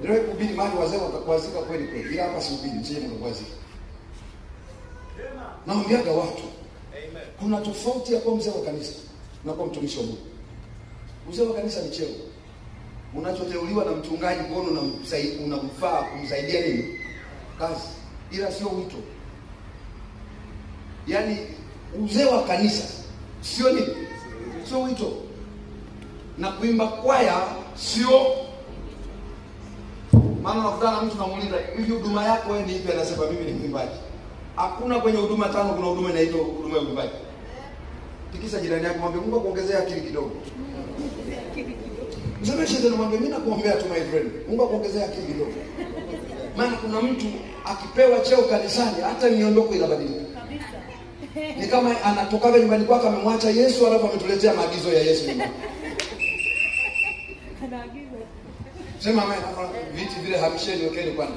Niliwahi kuhubiri mahali wazee wakakwazika kweli kweli. Ila hapa sihubiri, msije mkakwazika. Naambiaga watu, kuna tofauti ya kuwa mzee wa kanisa na kuwa mtumishi wa Mungu. Mzee wa kanisa ni cheo unachoteuliwa na mchungaji kuona unamfaa kumsaidia nini kazi, ila sio wito. Yaani uzee wa kanisa sio nini, sio wito. Na kuimba kwaya sio. Maana unakutana na mtu namuuliza, hivi huduma yako wewe ni ipi? Anasema mimi ni mwimbaji. Hakuna kwenye huduma tano kuna huduma inaitwa huduma ya uimbaji. Tikisa jirani yako mwambie Mungu akuongezee akili kidogo. Msemeshe tena mwambie mimi nakuombea tu my friend. Mungu akuongezee akili kidogo. Maana kuna mtu akipewa cheo kanisani hata miondoko inabadilika. Kabisa. Ni kama anatokaga nyumbani kwake amemwacha Yesu alafu ametuletea maagizo ya Yesu nyumbani. Sema amen. Viti vile hamisheni wekeni kwanza.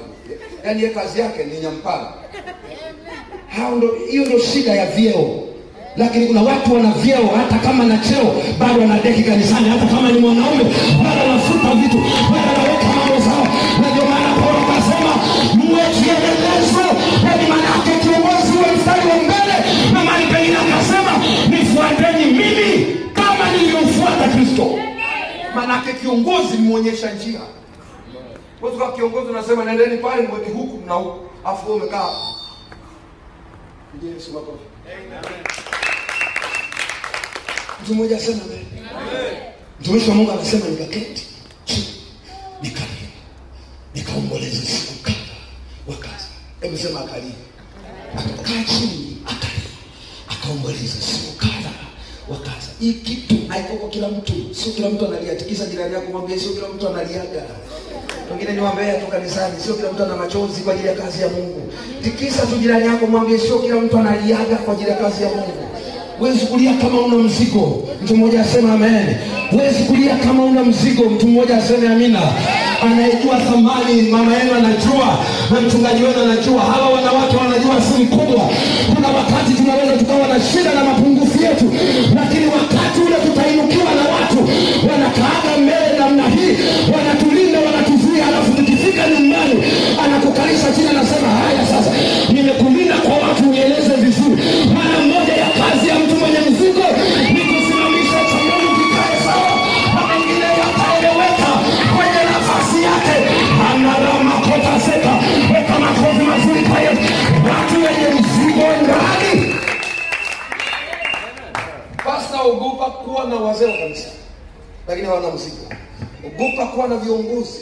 Yaani yeye kazi yake ni nyampala. Hao ndo, hiyo ndo shida ya vyeo. Lakini kuna watu wana vyeo hata kama na cheo bado wanadeki kanisani, hata kama ni mwanaume bado anafuta vitu, bado anaweka mambo sawa. Na ndio maana Paulo akasema muwe kielelezo, yaani maana yake kiongozi wa mstari wa mbele. Na mahali pengine akasema nifuateni mimi kama nilivyofuata Kristo. Maana yake kiongozi muonyesha njia. Wewe kwa kiongozi unasema nendeni pale mwende huku na huku, afu wewe umekaa. Yesu makofi. Amen. Mtu mmoja asema amen. Mtumishi wa Mungu akasema nikaketi chini, nikalia, nikaomboleza siku kadha wa kadha. Hebu sema akalia. Akakaa chini akalia, akaomboleza siku kadha wa kadha. Hii kitu haiko kwa kila mtu. Sio kila mtu analia. Tikisa jirani yako mwambie sio kila mtu analiaga. Wengine ni wambea tu kanisani, sio kila mtu ana machozi kwa ajili ya kazi ya Mungu. Tikisa tu jirani yako mwambie sio kila mtu analiaga kwa ajili ya kazi ya Mungu. Huwezi kulia kama una mzigo. Mtu mmoja asema amen. Huwezi kulia kama una mzigo. Mtu mmoja aseme amina. Anayejua thamani, mama yenu anajua na mchungaji wenu anajua. Hawa wanawake wanajua siri kubwa. Kuna wakati tunaweza tukawa na shida na mapungufu yetu, lakini wakati ule tutainukiwa na watu wanakaaga mbele namna hii, wanatulinda, wanatuzuia, alafu tukifika nyumbani anakukalisha chini anasema haya sasa nimekulinda kwa watu, nieleze vizuri. Maana moja ya kazi ya mtu mwenye mzigo ni kusimamisha cha Mungu kikae sawa, na mengine yataeleweka kwenye nafasi yake. Anaramakota seka, weka makofi mazuri kwa Yesu. Watu wenye mzigo ndani. Basi ogopa kuwa na wazee wa kanisa lakini hawana mzigo. Ogopa kuwa na viongozi